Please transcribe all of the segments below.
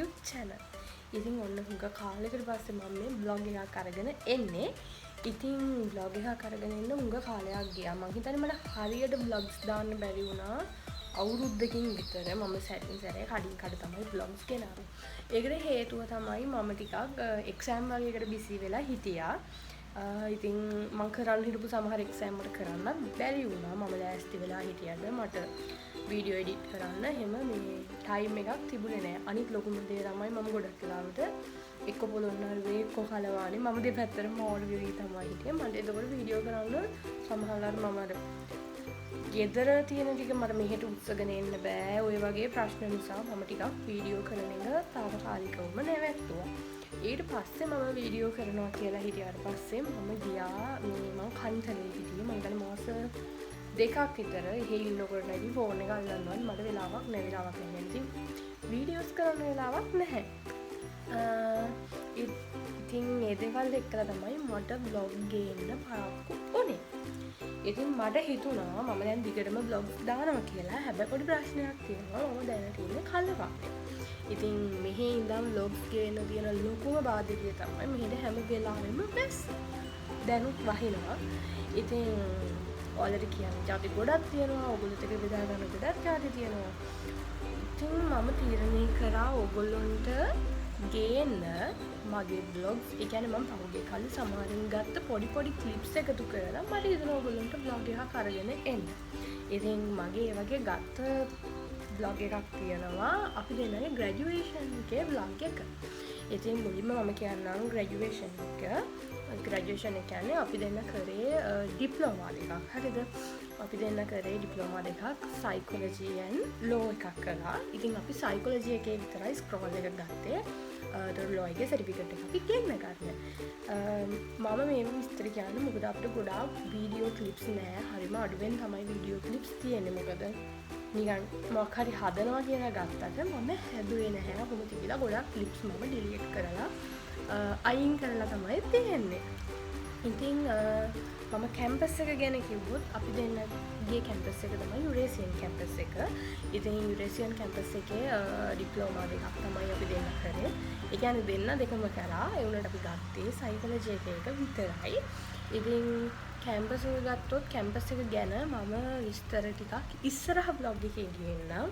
YouTube channel. ඉතින් ඔන්න හුඟ කාලෙකට පස්සේ මම මේ බ්ලොග් එකක් අරගෙන එන්නේ. ඉතින් බ්ලොග් එකක් අරගෙන එන්න හුඟ කාලයක් ගියා. මං හිතන්නේ මට හරියට බ්ලොග්ස් දාන්න බැරි වුණා අවුරුද්දකින් විතර. මම සැරින් සැරේ කඩින් කඩ තමයි බ්ලොග්ස් ගෙනාවේ. ඒකට හේතුව තමයි මම ටිකක් එක්සෑම් වගේ එකට බිසි වෙලා හිටියා. ඉතින් මං කරන්න හිටපු සමහර එක්සෑම් මට කරන්නත් බැරි වුණා. මම ලෑස්ති වෙලා හිටියට මට වීඩියෝ එඩිට් කරන්න එහෙම මේ ටයිම් එකක් තිබුණේ නෑ. අනිත් ලොකුම දේ තමයි මම ගොඩක් වෙලාවට එක්ක පොළොන්නරුවේ එක්ක කලවානේ මම දෙපැත්තටම මාරු වෙවි තමයි හිටියේ. මට එතකොට වීඩියෝ කරන්න සමහරවල් මම අර ගෙදර තියෙන ටික මට මෙහෙට උත්සගෙන එන්න බෑ. ඔය වගේ ප්‍රශ්න නිසා මම ටිකක් වීඩියෝ කරන එක තාවකාලිකවම නැවැත්තුවා. ඊට පස්සේ මම වීඩියෝ කරනවා කියලා හිටියාට පස්සේ මම ගියා මේ මං කන්තලේ හිටියේ. මං හිතන්නේ මාස දෙකක් විතර එහෙ ඉන්නකොට නැති ෆෝන් එක අල්ලන්නවත් මට වෙලාවක් නෑ. වෙලාවක් නෑ. ඉතින් වීඩියෝස් කරන්න වෙලාවක් නැහැ. ඉතින් මේ දේවල් එක්කලා තමයි මට බ්ලොග් ගේන්න පරක්කු වුණේ. ඉතින් මට හිතුණා මම දැන් දිගටම බ්ලොග්ස් දානවා කියලා. හැබැයි පොඩි ප්‍රශ්නයක් තියෙනවා. මම දැනට ඉන්නේ කල්ලපාරේ. ඉතින් මෙහෙ ඉඳන් බ්ලොග්ස් ගේන්න තියෙන ලොකුම බාධකය තමයි මෙහෙට හැම වෙලාවෙම වැස්ස. දැනුත් වහිනවා. ඉතින් ඔයාලට කියන්න ජාති ගොඩක් තියෙනවා. ඔයගොල්ලොත් එක්ක බෙදා ගන්න ගොඩක් ජාති තියෙනවා. ඉතින් මම තීරණය කරා ඔයගොල්ලොන්ට ගේන්න මගේ බ්ලොග්ස්, ඒ කියන්නේ මම පහුගිය කාලේ සමහරින් ගත්ත පොඩි පොඩි ක්ලිප්ස් එකතු කරලා මට හිතුණා ඔයගොල්ලොන්ට බ්ලොග් එකක් අරගෙන එන්න. ඉතින් මගේ ඒ වගේ ගත්ත බ්ලොග් එකක් තියෙනවා අපි දෙන්නගේ ග්‍රැජුවේෂන් එකේ බ්ලොග් එක. ඉතින් මුලින්ම මම කියන්නම් ග්‍රැජුවේෂන් එක. ග්‍රැජුවේෂන් එක කියන්නේ අපි දෙන්න කරේ ඩිප්ලෝමා දෙකක්. හරිද? අපි දෙන්න කරේ ඩිප්ලෝමා දෙකක් සයිකොලොජි ඇන්ඩ් ලෝ එකක් කළා. ඉතින් අපි සයිකොලොජි එකේ විතරයි ස්ක්‍රෝල් එක ගත්තේ. ඒතකොට ලෝ එකේ සර්ටිෆිකේට් එක අපි ගෙන්න ගන්න. මම මේ විස්තර කියන්නේ මොකද අපිට ගොඩාක් වීඩියෝ ක්ලිප්ස් නෑ. හරිම අඩුවෙන් තමයි වීඩියෝ ක්ලිප්ස් තියෙන්නේ. මොකද නිකන් මොකක් හරි හදනවා කියලා ගත්තට මම හැදුවේ නැහැ. කොහොම තිබිලා ගොඩාක් ක්ලිප්ස් මම ඩිලීට් කරලා අයින් කරලා තමයි තියෙන්නේ. ඉතින් මම කැම්පස් එක ගැන කිව්වොත් අපි දෙන්න ගිය කැම්පස් එක තමයි යුරේසියන් කැම්පස් එක. ඉතින් යුරේසියන් කැම්පස් එකේ ඩිප්ලෝමා දෙකක් තමයි අපි දෙන්න කරේ. ඒ කියන්නේ දෙන්න දෙකම කරා. ඒ වුණාට අපි ගත්තේ සයිකොලොජි එක විතරයි. ඉතින් කැම්පස් එක ගත්තොත් කැම්පස් එක ගැන මම විස්තර ටිකක් ඉස්සරහ බ්ලොග් එකේ ගේන්නම්.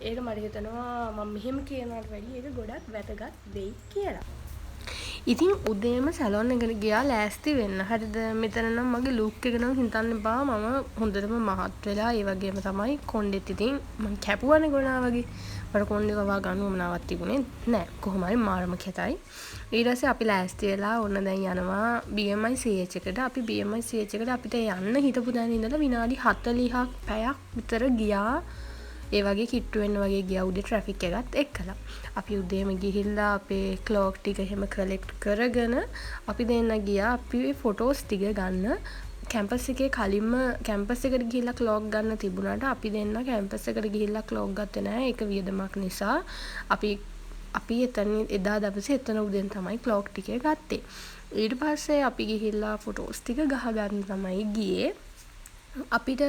ඒක මට හිතෙනවා මම මෙහෙම කියනවට වැඩිය ඒක ගොඩක් වැදගත් වෙයි කියලා. ඉතින් උදේම සැලොන් එකට ගියා ලෑස්ති වෙන්න. හරිද? මෙතන නම් මගේ ලුක් එක නම් හිතන්න එපා. මම හොඳටම මහත් වෙලා ඒ වගේම තමයි කොණ්ඩෙත් ඉතින් මං කැපුවානේ ගොනා වගේ. මට කොණ්ඩේ කවා ගන්න උවමනාවක් තිබුණේ නෑ. කොහොම හරි මාරම කැතයි. ඊට පස්සේ අපි ලෑස්ති වෙලා ඔන්න දැන් යනවා BMICH එකට. අපි BMICH එකට අපිට යන්න හිටපු තැන ඉඳලා විනාඩි 40ක් පැයක් විතර ගියා. ඒ වගේ කිට්ටු වෙන්න වගේ ගියා උදේ ට්‍රැෆික් එකත් එක්කලා. අපි උදේම ගිහිල්ලා අපේ ක්ලෝක් ටික එහෙම කලෙක්ට් කරගෙන අපි දෙන්න ගියා අපි ෆොටෝස් ටික ගන්න. කැම්පස් එකේ කලින්ම කැම්පස් එකට ගිහිල්ලා ක්ලෝක් ගන්න තිබුණාට අපි දෙන්න කැම්පස් එකට ගිහිල්ලා ක්ලෝක් ගත්තේ නෑ. ඒක වියදමක් නිසා අපි එතන එදා දවසේ එතන උදෙන් තමයි ක්ලෝක් ටික ගත්තේ. ඊට පස්සේ අපි ගිහිල්ලා ෆොටෝස් ටික ගහගන්න තමයි ගියේ. අපිට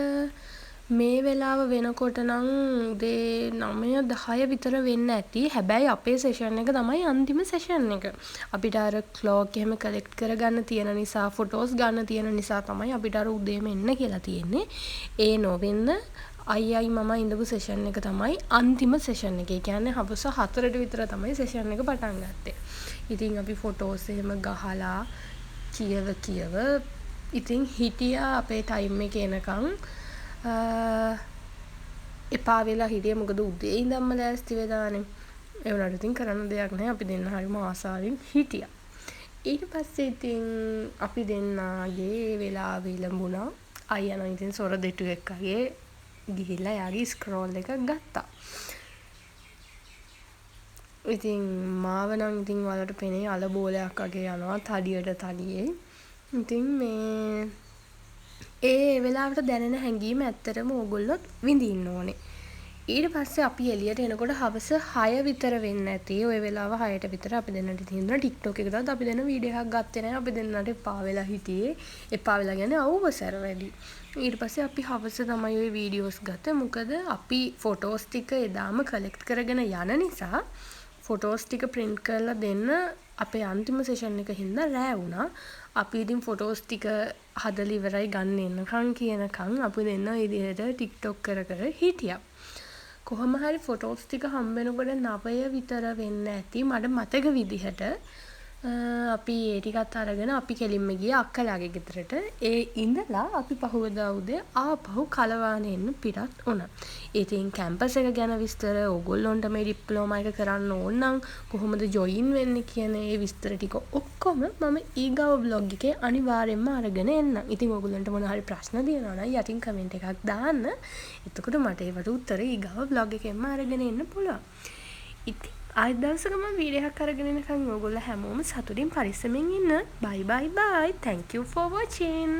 මේ වෙලාව වෙනකොට නම් උදේ 9 10 විතර වෙන්න ඇති. හැබැයි අපේ සෙෂන් එක තමයි අන්තිම සෙෂන් එක. අපිට අර ක්ලෝක් එහෙම කලෙක්ට් කරගන්න තියෙන නිසා, ෆොටෝස් ගන්න තියෙන නිසා තමයි අපිට අර උදේම එන්න කියලා තියෙන්නේ. ඒ නොවෙන්න අයියයි මමයි ඉඳපු සෙෂන් එක තමයි අන්තිම සෙෂන් එක. ඒ කියන්නේ හවස 4ට විතර තමයි සෙෂන් එක පටන් ගත්තේ. ඉතින් අපි ෆොටෝස් එහෙම ගහලා කියව කියව ඉතින් හිටියා අපේ ටයිම් එක එනකන්. එපා වෙලා හිටියේ. මොකද උදේ ඉඳන්ම ලෑස්ති වෙලානේ. ඒ වුණාට ඉතින් කරන්න දෙයක් නැහැ. අපි දෙන්න හරිම ආසාවෙන් හිටියා. ඊට පස්සේ ඉතින් අපි දෙන්නාගේ වෙලාව ළඹුණා. අයියා නම් ඉතින් සොර දෙටුවෙක් වගේ ගිහිල්ලා එයාගේ ස්ක්‍රෝල් එක ගත්තා. ඉතින් මාව නම් ඉතින් ඔයාලට පෙනේ අල බෝලයක් වගේ යනවා තඩියට තඩියේ. ඉතින් මේ ඒ වෙලාවට දැනෙන හැඟීම ඇත්තටම ඕගොල්ලොත් විඳින්න ඕනේ. ඊට පස්සේ අපි එළියට එනකොට හවස 6 විතර වෙන්න ඇති. ඔය වෙලාව 6ට විතර අපි දෙන්නට ඉතින් හින්දා TikTok එකටවත් අපි දෙන්න වීඩියෝ එකක් ගත්තේ නෑ. අපි දෙන්නට එපා වෙලා හිටියේ. එපා වෙලා කියන්නේ අවුව සැර වැඩි. ඊට පස්සේ අපි හවස තමයි ඔය වීඩියෝස් ගත්තේ. මොකද අපි ෆොටෝස් ටික එදාම කලෙක්ට් කරගෙන යන නිසා ෆොටෝස් ටික ප්‍රින්ට් කරලා දෙන්න අපේ අන්තිම සෙෂන් එක හින්දා රෑ වුණා. අපි ඉතින් ෆොටෝස් ටික හදලා ඉවරයි ගන්න එනකන් කියනකන් අපි දෙන්න ඔය විදිහට ටික්ටොක් කර කර හිටියා. කොහොම හරි ෆොටෝස් ටික හම්බ වෙනකොට 9 විතර වෙන්න ඇති මට මතක විදිහට. අපි ඒ ටිකත් අරගෙන අපි කෙලින්ම ගියේ අක්කලාගේ ගෙදරට. ඒ ඉඳලා අපි පහුවදා උදේ ආපහු කලවානේ එන්න පිටත් වුණා. ඉතින් කැම්පස් එක ගැන විස්තර, ඕගොල්ලොන්ට මේ ඩිප්ලෝමා එක කරන්න ඕන නම් කොහොමද ජොයින් වෙන්නේ කියන ඒ විස්තර ටික ඔක්කොම මම ඊගාව ව්ලොග් එකේ අනිවාර්යෙන්ම අරගෙන එන්නම්. ඉතින් ඕගොල්ලන්ට මොන හරි ප්‍රශ්න තියෙනවා නම් යටින් කමෙන්ට් එකක් දාන්න. එතකොට මට ඒවට උත්තර ඊගාව ව්ලොග් එකෙන්ම අරගෙන එන්න පුළුවන්. ඉතින් ආයෙත් දවසක මම වීඩියෝ එකක් අරගෙන එනකන් ඕගොල්ලෝ හැමෝම සතුටින් පරිස්සමෙන් ඉන්න. Bye bye bye. Thank you for watching.